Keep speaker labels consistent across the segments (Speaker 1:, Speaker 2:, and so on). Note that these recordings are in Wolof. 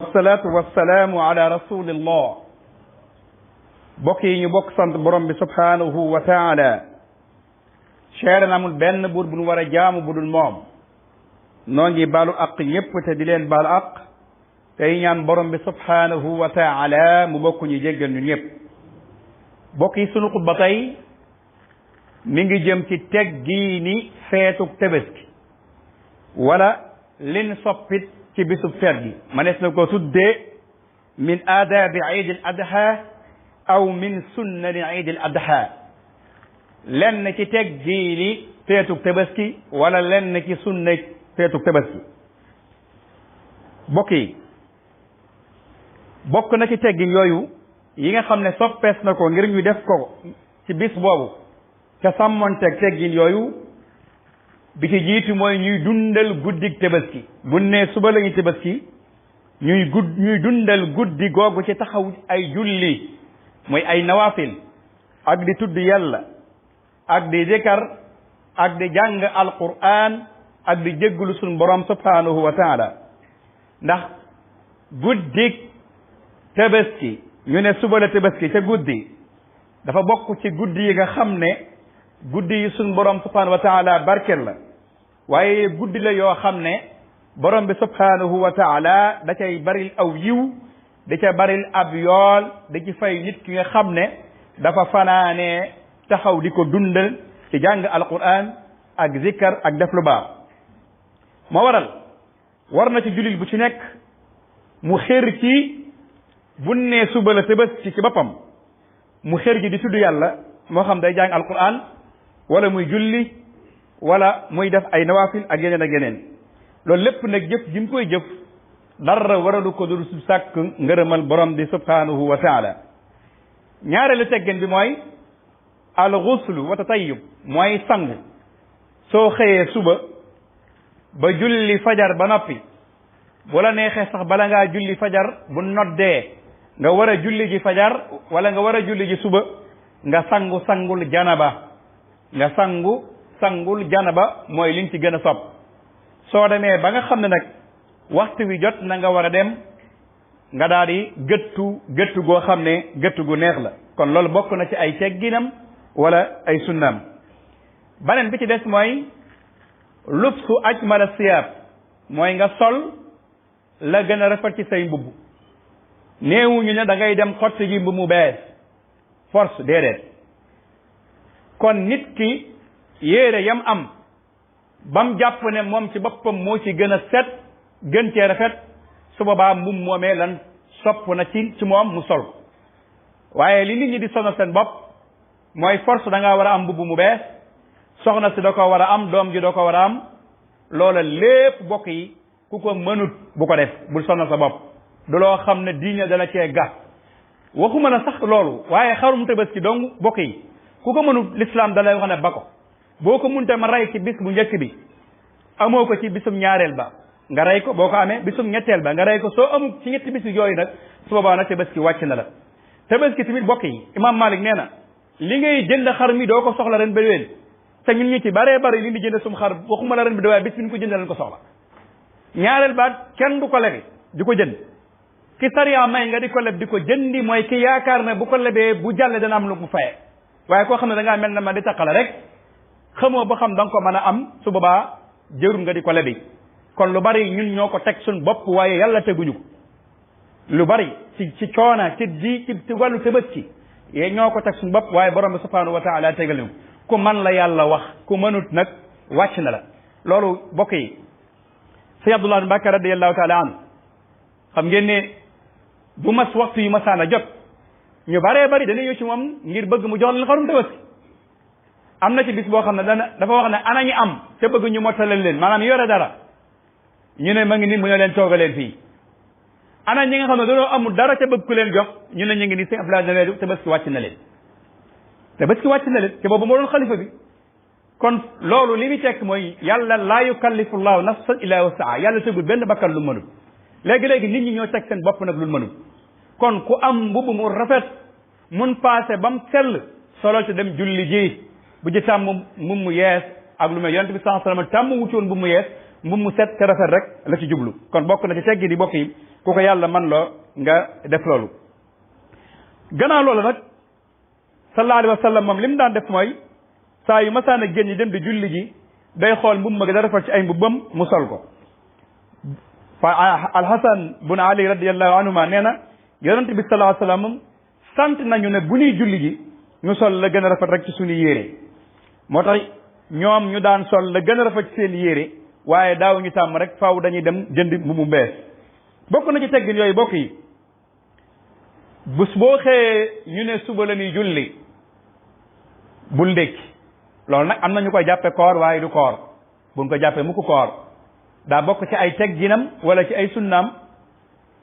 Speaker 1: wasalaatu wasalaamu ala rasulillah bokk yi ñu bokk sant borom bi subhaanahu wa taala seere na amul benn buur bu ñu war a jaamu bu dul moom noo ngi baalu aq ñépp te di leen baalu aq tey ñaan borom bi subhaanahu wa taala mu bokk ñu jéggal ñu ñépp bokk yi sunu xutba tey mi ngi jëm ci teggiini feetuk Tabaski wala lin soppit ci bisub feet gi manees na ko tuddee min aadaabi iid al adha aw min sunnani iid al adha lenn ci teggiini feetuk Tabaski wala lenn ci sunna feetuk Tabaski bokk yi bokk na ci teggin yooyu yi nga xam ne soppees na ko ngir ñu def ko ci bis boobu ca sàmmonteeg teggin yooyu bi ci jiitu mooy ñuy dundal guddig Tabaski bu ne suba la ñuy Tabaski ñuy dundal guddi googu ci taxaw ay julli muy ay nawafil ak di tudd yàlla ak di zikar ak di jàng alquran ak di jéggulu suñu borom subhanahu wa taala ndax guddig Tabaski ñu ne suba la Tabaski ca guddi dafa bokk ci guddi yi nga xam ne guddi yi suñu borom subhanahu wa taala barkel la waaye guddi la yoo xam ne borom bi subhanahu wa taala da cay baril aw yiw da ca baril ab yool da ci fay nit ki nga xam ne dafa fanaanee taxaw di ko dundal ci jàng alquran ak zikkar ak def lu baax moo waral war na ci jullit bu ci nekk mu xër ci bu ne suba la Tabaski ci boppam mu xër ji di tudd yàlla moo xam day jàng alquran wala muy julli wala muy def ay nawafil ak yeneen ak yeneen loolu lépp nag jëf ji mu koy jëf dara waralu ko dul su sàkk ngërëmal borom bi subhanahu wa taala ñaareelu teggin bi mooy al ghuslu wa tatayyub mooy sangu soo xëyee suba ba julli fajar ba noppi bu la neexee sax bala ngaa julli fajar bu noddee nga war a julli ji fajar wala nga war a julli ji suba nga sangul janaba nga sangul janaba mooy liñ ci gën a sopp soo demee ba nga xam ne nag waxtu wi jot na nga war a dem nga daal di gëttu goo xam ne gëttu gu neex la kon loolu bokk na ci ay tegginam wala ay sunnaam beneen bi ci des mooy lubsu ajmala siyaab mooy nga sol la gën a rafet ci say mbubb néewuñu ne da ngay dem xotti ji mbubb mu bees force déedéet kon nit ki yéere yam am bam jàpp ne moom ci boppam moo ci gën a set gën cee rafet su boobaa mbubb moomee lan sopp na ci moom mu sol waaye li nit ñi di sonal seen bopp mooy force da ngaa war a am mbubb mu bees soxna si da ko war a am doom ji da ko war a am loola lépp bokk yi ku ko mënut bu ko def bul sonal sa bopp du loo xam ne diine dana cee gàtt waxuma la sax loolu waaye xarum Tabaski dong bokk yi ku ko mënut l'islam da lay wax ne ba ko boo ko munte ma rey ci bis bu njëkk bi amoo ko ci bisum ñaareel ba nga rey ko boo ko amee bisum ñetteel ba nga rey ko soo amul ci ñetti bis yooyu nag su boobaa nag Tabaski wàcc na la Tabaski tamit bokk yi imam Malik nee na li ngay jënd xar mi doo ko soxla ren ba déwén te ñun ñi ci baree bari li di jënd sum xar waxuma la ren bi waaye bis bi ñu ko jënd leen ko soxla ñaareel baat kenn du ko lebi di ko jënd ki sariya may nga di ko leb di ko jëndi mooy ki yaakaar ne bu ko lebee bu jàlle dana am lu mu faye waaye koo xam ne da ngaa mel na ma di taqale rek xamoo ba xam da nga ko mën a am su boobaa jërul nga di ko lebi kon lu bari ñun ñoo ko teg suñ bopp waaye yàlla teguñu ko lu bari ci coona ci wàllu Tabaski yee ñoo ko teg suñ bopp waaye borom bi subhanahu wa taala tegal ñu ku man la yàlla wax ku mënut nag wàcc na la loolu bokk yi sëñ Abdullah Mbàkke radiyallahu taala anhu xam ngeen ne bu mas waxtu yu masaana jot ñu baree bari dañuy ñëw ci moom ngir bëgg mu jox leen xarum Tabaski am na ci bis boo xam ne dafa wax ne ana ñu am te bëgg ñu mottalal leen maanaam yore dara ñu ne ma ngi ni mu ne leen toogaleen fii ana ñi nga xam ne dañoo amul dara te bëgg ku leen jox ñu ne ñu ngi ni sëñ Abdoulaye na leen Tabaski wàcc na leen te boobu moo doon xalifa bi kon loolu li muy tekk mooy yàlla laa yukallifu llahu nafsan illa wusaha yàlla tegul benn bakkan lu mënul léegi nit ñi ñoo teg seen bopp nag lu mënul kon ku am mbubb mu rafet mun passé ba mu sell solo ci dem julli ji bu ci tàmm mbubb mu yees ak lu mel yonent bi sallallahu alayhi wasallam tàmm wutoon mbubb mu yees mbubb mu set te rafet rek la ci jublu kon bokk na ci teggi di bokk yi ku ko yàlla man loo nga def loolu. gannaaw loolu nag sallallahu alayhi wa sallam moom li mu daan def mooy saa yu masaan a génn ñi dem di julli ji day xool mbubb ma gën a rafet ci ay mbubbam mu sol ko. fa alhasan bun ali radiallahu anhuma nee na yonente bi sallallahu alayhi wa sallam sant nañu ne bu ñuy julli ji ñu sol la gën a rafet rek ci suñu yére. moo tax ñoom ñu daan sol la gën a rafet ci seen yére waaye daaw ñu tàmm rek faaw dañuy dem jënd mbubb mu bees. bokk na ci teggin yooyu bokk yi bés boo xëyee ñu ne suba la ñuy julli bul ndékki. loolu nag am na ñu koy jàppe koor waaye du koor buñ ko jàppee mu ko koor daa bokk ci ay tegginam wala ci ay sunnaam.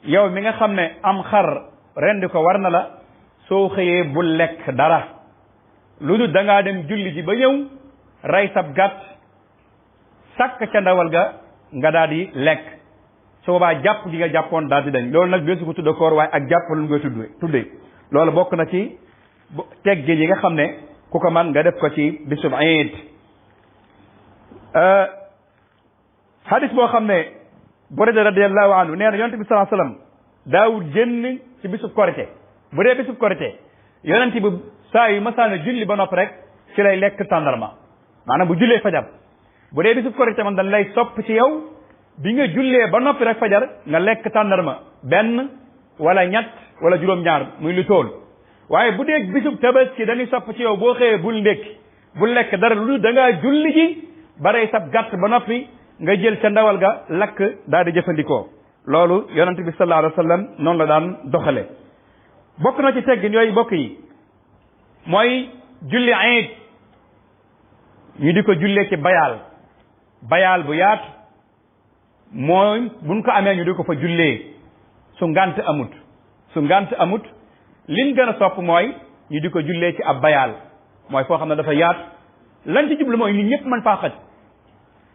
Speaker 1: yow mi nga xam ne am xar rendi ko war na la soo xëyee bul lekk dara lu dul da ngaa dem julli ji ba ñëw rey sab gàtt sàkk ca ndawal ga nga daal di lekk su boobaa jàpp gi nga jàppoon daal di dañ. loolu nag bee su ko tudde koor waaye ak jàpp lu nga tuddee loolu bokk na ci teggin yi nga xam ne ku ko man nga def ko ci bisub iid. hadis boo xam ne Burayda radiyallahu anhu nee na yonent bi sallallahu alayhi wasallam daawul génn ci bisub korite. bu dee bisub korite yonent bi saa yu masaana julli ba noppi rek ci lay lekk tàndarma maanaam bu jullee fajar. bu dee bisub korite man dañ lay sopp ci yow bi nga jullee ba noppi rek fajar nga lekk tàndarma benn wala ñett wala juróom-ñaar muy lu tool. waaye bu dee bisub tabaski dañuy sopp ci yow boo xëyee bul ndékki bul lekk dara lu da ngaa julli ji ba rey sab gàtt ba noppi nga jël ca ndawal ga lakk daal di jëfandikoo. loolu yonent bi sallallahu alayhi wa sallam noonu la daan doxale. bokk na ci teggin yooyu bokk yi mooy julli iid ñu di ko jullee ci bayaal bu yaatu mooy buñ ko amee ñu di ko fa jullee su ngant amut liñ gën a sopp mooy ñu di ko jullee ci ab bayaal mooy foo xam ne dafa yaatu lan ci jublu mooy nit ñëpp mën faa xaj.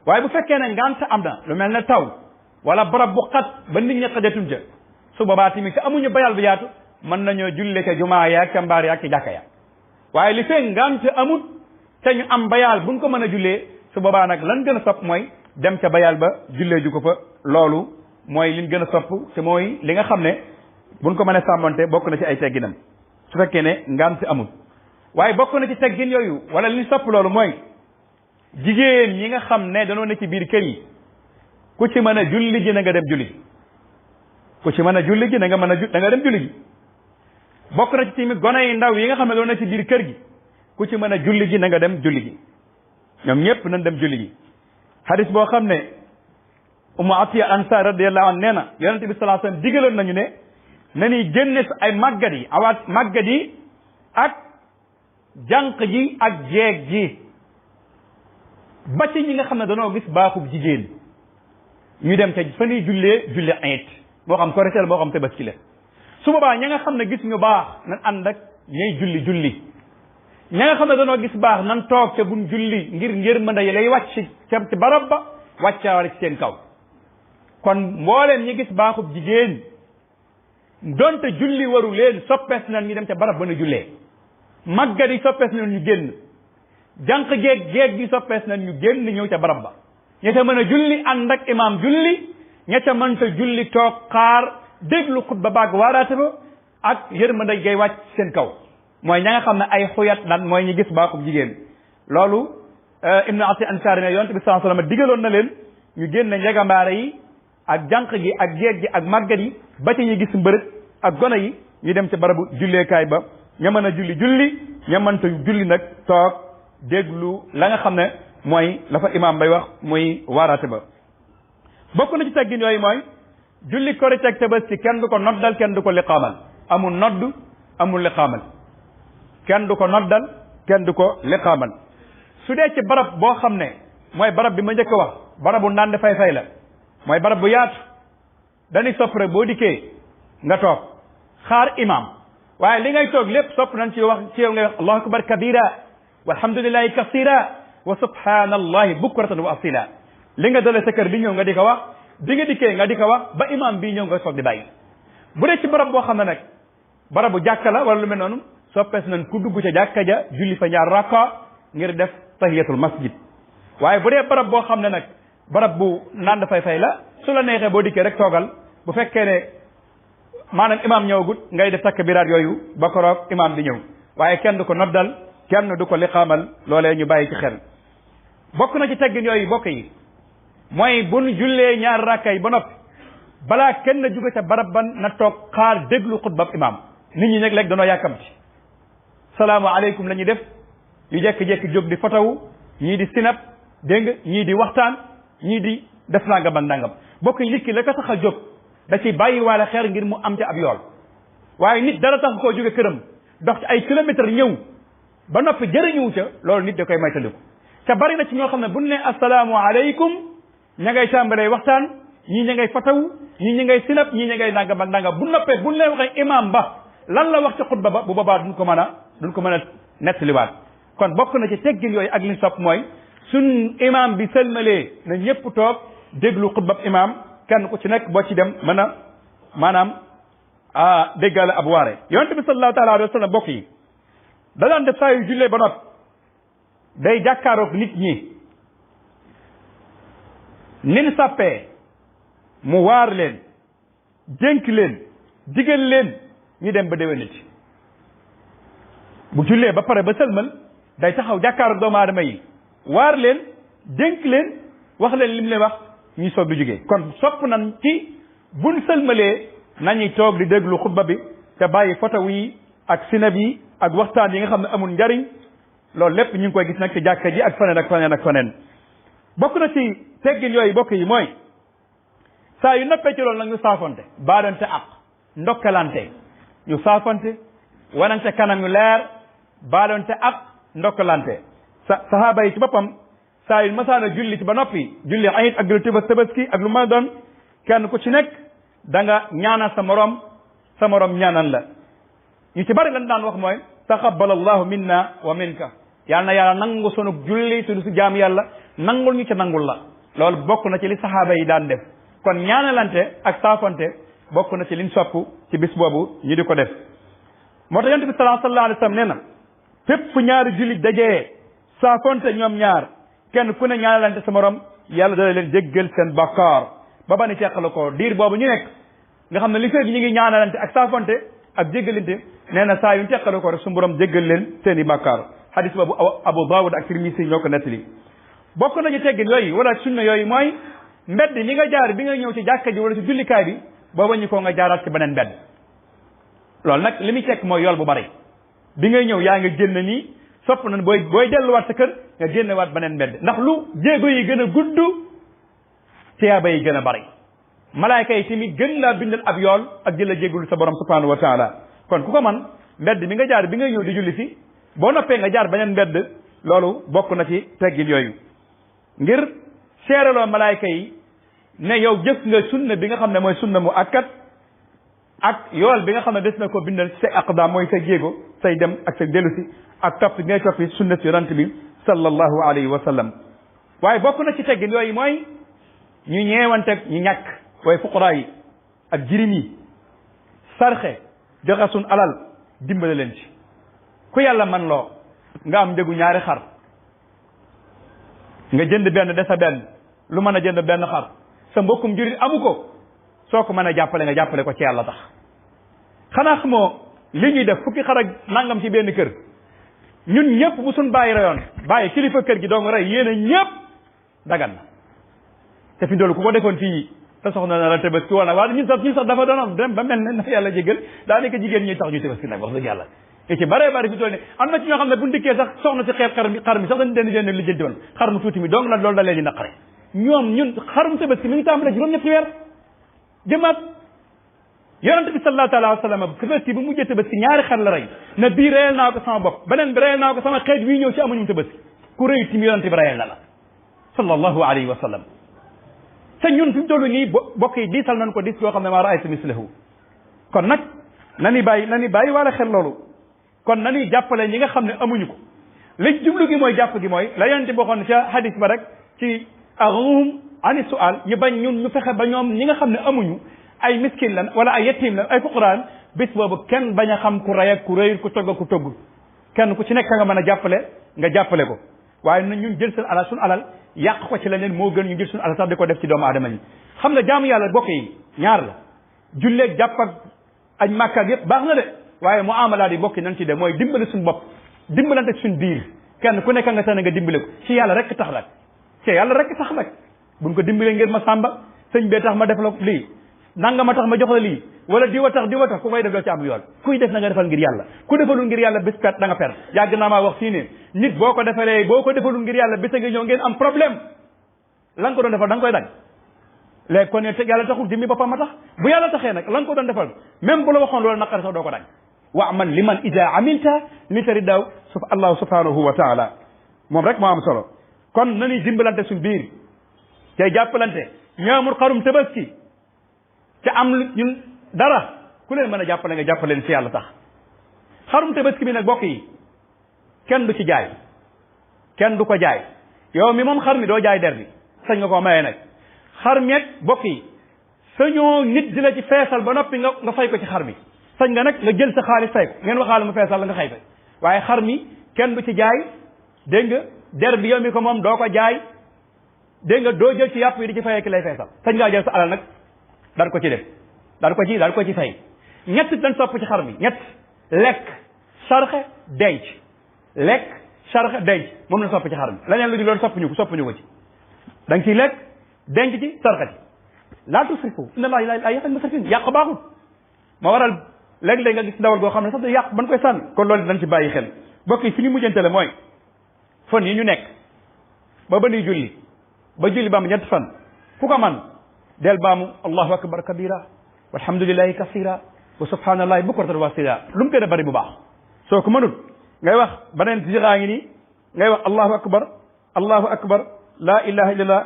Speaker 1: waaye bu fekkee ne ngant am na lu mel ne taw wala barab bu xat ba nit ñi xajatum ca su boobaa tamit te amuñu bayaal bu yaatu mën nañoo jullee ca jumaa yaag ca mbaar yaag ca jàkka ya. waaye li fee ngant amut te ñu am bayaal buñ ko mën a jullee su boobaa nag lan gën a sopp mooy dem ca bayaal ba jullee ju ko fa. loolu mooy liñ gën a sopp te mooy li nga xam ne buñ ko mën a sàmmante bokk na ci ay tegginam su fekkee ne ngant amul. waaye bokk na ci teggin yooyu wala liñ sopp loolu mooy jigéen ñi nga xam ne danoo ne ci biir kër yi ku ci mën a julli ji na nga dem julli ji ku ci mën a julli ji na nga mën a da nga dem julli ji. bokk na ci tamit gone yi ndaw yi nga xam ne danoo ne ci biir kër gi ku ci mën a julli ji na nga dem julli ji ñoom ñëpp nañ dem julli ji. hadis boo xam ne Ummu Atiya Ansar radiyallahu anha nee na yonente bi sallallahu alayhi wasallam digaloon nañu ne na ñuy génne ay màggat yi ak jànq ji ak jeeg ji ba ci ñi nga xam ne danoo gis baaxub jigéen ñu dem ca fa ñuy julli ayit boo xam korite la boo xam tabaski la. su boobaa ña nga xam ne gis ñu baax nan ànd ak ñay julli ña nga xam ne danoo gis baax nan toog ca buñ julli ngir yërmande yi lay wàcc ca ci barab ba wàccaawale ci seen kaw. kon mbooleem ñi gis baaxub jigéen donte julli waru leen soppees nañ ñu dem ca barab ba na jullee màggat yi soppees nañ ñu génn jànq jeeg gi soppees nañ ñu génn ñëw ca barab ba ña ca mën a julli ànd ak imaam julli ña ca mënta julli toog xaar déglu xutba baag waaraate ba ak yërmande gay wàcc seen kaw mooy ña nga xam ne ay xuyat lan mooy ñi gis baaxub jigéen. loolu Ibnu Ati Ansari ne yonent bi sallallahu alayhi wasallam digaloon na leen ñu génn njegambaare yi ak jànq gi ak jeeg gi ak màggat yi ba ci ñi gis mbërëg ak gone yi ñu dem ca barabu julleekaay ba ña mën a julli ña mënta julli nag toog déglu la nga xam ne mooy la fa imaam bay wax muy waaraate ba. bokk na ci teggin yooyu mooy julli korite ak tabaski kenn du ko noddal kenn du ko liqaamal amul nodd amul liqaamal kenn du ko noddal kenn du ko liqaamal. su dee ci barab boo xam ne mooy barab bi ma njëkk a wax barabu naan dafay fay la mooy barab bu yaatu dañuy sopp rek boo dikkee nga toog xaar imam waaye li ngay toog lépp sopp nañ ci wax ci yow ngay wax allahu akbar kabira walhamdulillahi kasira wa subhanallahi bukratan wa asila li nga dale sa kër bi ñëw nga di ko wax bi nga dikkee nga di ko wax ba imam bii ñëw nga soog di bàyyi. bu dee ci barab boo xam ne nag barabu jàkka la wala lu mel noonu soppees nañ ku dugg ca jàkka ja julli fa ñaar rakka ngir def tahiyatul masjid. waaye bu dee barab boo xam ne nag barab bu naan dafay fay la su la neexee boo dikkee rek toogal bu fekkee ne maanaam imaam ñëwagut ngay def takbiraat yooyu ba koroog imaam di ñëw waaye kenn du ko noddal kenn du ko liqaamal loolee ñu bàyyi ci xel bokk na ci teggin yooyu bokk yi mooy bu ñu jullee ñaar rakka yi ba noppi balaa kenn jóge ca barab ban na toog xaar déglu xutbab imaam nit ñi nag léegi danoo yàkkamti salaamu aleykum la ñuy def yu jekki-jekki jóg di fotowu ñii di sinap dégg nga ñii di waxtaan ñii di def nangam ak nangam bokk yi nit ki la ko tax a jóg da ci bàyyi waale xeer ngir mu am ca ab yool waaye nit dara tax koo jóge këram dox ci ay kilomètres ñëw ba noppi jëriñëw ca loolu nit da koy maytandiku te bari na ci ñoo xam ne bu ne assalaamu aleykum ña ngay tàmbalee waxtaan ñii ña ngay fotowu ñii ñi ngay sinap ñii ña ngay nangam ak nangam bu noppee buñ leen waxee imam ba lan la wax ci xutba ba bu boobaa duñ ko mën a nettaliwaat kon bokk na ci teggin yooyu ak li sopp mooy suñ imam bi sëlmalee na ñëpp toog déglu xutbab imam kenn ku ci nekk boo ci dem mën a maanaam déggale ab waare yonente bi sallallahu taala alayhi wa sallam bokk yi da daan def saa yu jullee ba noppi day jàkkaaroog nit ñi nin sàppee mu waar leen dénk leen digal leen ñu dem ba déwéniti bu jullee ba pare ba sëlmal day taxaw jàkkaaroog doomu aadama yi waar leen dénk leen wax leen lim leen wax ñuy soog di jógee kon sopp nañ ci buñ sëlmalee nañuy toog di déglu xutba bi te bàyyi photo yi ak sinab yi ak waxtaan yi nga xam ne amul njariñ loolu lépp ñu ngi koy gis nag ci jàkka ji ak faneen ak faneen ak faneen bokk na ci teggin yooyu bokk yi mooy saa yu noppee ci loolu nag ñu saafante baadante ak ndokkalante ñu saafante wanante kanam yu leer baadante ak ndokkalante sahaaba yi ci boppam saa yu masaana julli ci ba noppi julli ayit ak julli tabaski ak lu ma doon kenn ku ci nekk da nga ñaanal sa morom ñaanal la ñu ci bari lan daan wax mooy taqabbal allahu minna wa minka yàlla na yàlla nangu sunu julli sunu si jaam yàlla nangul ñu ca nangul la loolu bokk na ci li sahaaba yi daan def kon ñaanalante ak saafante bokk na ci liñ sopp ci bis boobu ñu di ko def moo tax yonent bi sallallahu alayhi wa sallam nee na fépp ñaari julli dajee saafante ñoom ñaar kenn ku ne ñaanalante sa morom yàlla dana leen jéggal seen bakkaar ba bani teqala ko diir boobu ñu nekk nga xam ne li fekk ñu ngi ñaanalante ak saafante ak jéggalinte nee na saa yu ñu teqala ko rek su borom jéggal leen seen i bakkaar hadis boobu Abu Daawud ak Tirmisi ñoo ko nettali bokk nañu teggin yooyu wala sunna yooyu mooy mbedd mi nga jaar bi nga ñëw ci jàkka ji wala ci jullikaay bi booba ñu ko nga jaaraat ci beneen mbedd loolu nag li muy tekk mooy yool bu bari bi ngay ñëw yaa ngi génn nii sopp nañ booy delluwaat sa kër nga génnewaat beneen mbedd ndax lu jéego yi gën a gudd tiyaaba yi gën a bari malaayka yi tamit gën laa bindal ab yool ak jëla jéggulu sa borom subhanahu wa taala kon ku ko man mbedd mi nga jaar bi ngay ñëw di julli si boo noppee nga jaar beneen mbedd loolu bokk na ci teggin yooyu ngir seeraloo malaayka yi ne yow jëf nga sunna bi nga xam ne mooy sunna mu akkat ak yool bi nga xam ne des na ko bindal ci say aqdaam mooy say jéego say dem ak say dellu si ak topp bi ngay toppi sunna si yonent bi sallallahu alayhi wa sallam waaye bokk na ci teggin yooyu mooy ñu ñeewante ñu ñàkk waaye fuqaraa yi ak jirim yi sarxe joxe sun alal dimbale leen ci ku yàlla man loo nga am njëgu ñaari xar nga jënd benn desa benn lu mën a jënd benn xar sa mbokkum jurit amu ko soo ko mën a jàppale nga jàppale ko ci yàlla tax xanaa xamoo li ñuy def fukki xar ak nangam ci benn kër ñun ñëpp bu suñ bàyyi rayoon bàyyi kilifa kër gi dong rey yéene ñëpp dagan na te fi doolu ku ko defoon fii te soxna na la tabaski wala waaye ñun sax dafa doon dem ba mel ne na yàlla jégal daa nekk jigéen ñi tax ñu tabaski nag wax dëgg yàlla te ci bare bari fi toll ne am na ci ñoo xam ne bu ndikkee sax soxna si xeeb xar mi sax dañ leen li jënti woon xar mu tuuti mi donc nag loolu da leen di naqare ñun xarum tabaski mi ngi tàmbale juróom-ñetti weer jëmaat yonente bi sallallahu alayhi wa sallam tabaski bu mujjee tabaski ñaari xar la rey na bii reyal naa ko sama bopp beneen bi reyal naa ko sama xeet wii ñëw ci amuñu tabaski ku rëy tim yonente bi reyal na la sallallahu alayhi wa sallam te ñun fi mu toll nii bokk yi diisal nañ ko diis yoo xam ne maa raaytu mislahu kon nag nani bàyyi wala xel loolu kon nañuy jàppale ñi nga xam ne amuñu ko li jublu gi mooy jàpp gi mooy la yonente boo xoon ca hadis ba rek ci aghnahum ani su'al ñu bañ ñun ñu fexe ba ñoom ñi nga xam ne amuñu ay miskin lan wala ay yettim lan ay fuqaraan bis boobu kenn bañ a xam ku rey ak ku rëyul ku togg ak ku toggul kenn ku ci nekk nga mën a jàppale nga jàppale ko waaye na ñun jël seen alal suñu alal yàq ko ci leneen moo gën ñu jël suñu alal sax di ko def ci doomu aadama yi xam nga jaamu yàlla bokk yi ñaar la julleeg jàpp ak añ màkkaat yëpp baax na de waaye mu amalaat yi bokki nañ ci de mooy dimbali suñu bopp dimbalante suñ biir kenn ku nekk nga tane nga dimbale ko ci yàlla rek tax nag ci yàlla rek tax nag buñ ko dimbalee ngir ma sàmba sëñ bee tax ma def la lii nanga ma tax ma jox la lii wala diwa tax ku koy def doo ci am yoon kuy def na nga defal ngir yàlla ku defalul ngir yàlla bés perte da nga perte yàgg naa maa wax fii ne nit boo ko defalul ngir yàlla bés a ngi ñëw ngeen am problème la nga ko doon defal da nga koy dagg léegi kon ne yàlla taxul jëmmi boppam ma tax bu yàlla taxee nag la nga ko doon defal même bu la waxoon loolu naqari sax doo ko dagg wa man liman ida amilta li tari daaw allahu subhanahu wa taala moom rek moo am solo kon nañuy dimbalante suñ biir tey jàppalante ñaamul xarum tabaski ca am ñun dara ku leen mën a jàppale nga jàppaleen ci yàlla tax xarum tabaski bi nag bokk yi kenn du ci jaay kenn du ko jaay yow mi moom xar mi doo jaay der bi sañ nga koo mayee nag xar meeg bokk yi sañoo nit di la ci feesal ba noppi nga fay ko ci xar mi sañ nga nag nga jël sa xaalis fay ko ngeen waxaale mu feesal la nga xay fay waaye xar mi kenn du ci jaay dégg nga der bi yow mi ko moom doo ko jaay dégg nga doo jël ci yàpp yi di ci fayee ki lay feesal sañ ngaa jël sa alal nag daal ko ci def daal ko ci fay ñett dañ sopp ci xar mi ñett lekk sarxe denc lekk sarxe denc moom la sopp ci xar mi leneen lu di loolu soppuñu ko ci da nga ciy lekk denc ci sarxe ci laa tusrifu inna allaha laa yuhibbul musrifin yàq baaxul ma waral léeg-léeg nga gis ndawal goo xam ne sax da yàq ban koy sànni kon loolu dañ ci bàyyi xel bokk yi fi ñu mujjante la mooy fan yi ñu nekk ba nuy julli ba julli ba am ñetti fan ku ko man del baamu allahu akbar kabira walhamdulillahi kasira wa subhanallahi bukratan wa asila lu mu gën a bari bu baax soo ko mënut ngay wax beneen siraa ngi nii ngay wax allahu akbar la ilaha illallah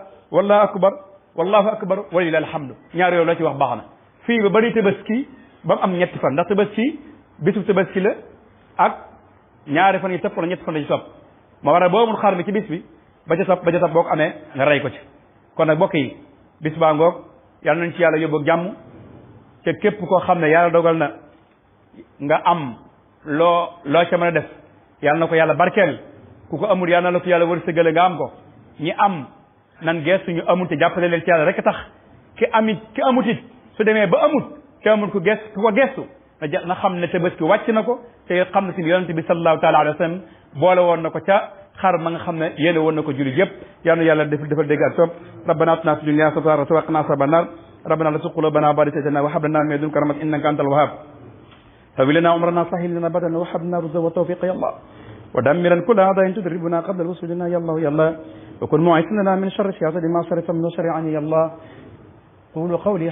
Speaker 1: wallahu akbar walillahi alhamdu ñaar yooyu la ci wax baax na fii ba bari tabaski ba mu am ñetti fan ndax tabaski bisu tabaski la ak ñaari fan yi topp la ñetti fan la ci topp ma war a boo mun xaar mi ci bis bi ba ca topp boo ko amee nga rey ko ci kon nag bokk yi bis baa ngoog yàlla nañ ci yàlla yóbbu ak jàmm te képp koo xam ne yàlla dogal na nga am loo ca mën a def yàlla na ko yàlla barkeel ku ko amul yàlla na la ko yàlla wërsëgale nga am ko ñi am nan geestu ñu amul te jàppale leen ci yàlla rek tax ki amut it su demee ba amut ki amul ku ko geestu na xam ne tabaski wàcc na ko te xam ne si yonente bi sallallahu taala alayhi wa sallam boole woon na ko ca xar ma nga xam ne yéene woon na ko jullit yëpp yal na yàlla defal dégg ak topp rabbana atina fi dunya hasanatan wa qina azaban nar rabbana la tuzigh qulubana ba'da idh hadaytana wa hab lana min ladunka rahmatan innaka antal wahhab هب لنا أمرنا سهل لنا بدنا وهب لنا رشدا وتوفيقا يا الله ودمرا كل أعداء تدربنا قبل الوصول لنا يا الله يا الله وكن معيسنا من شر الشياطين ما صرف من شر عني يا الله قولوا قولي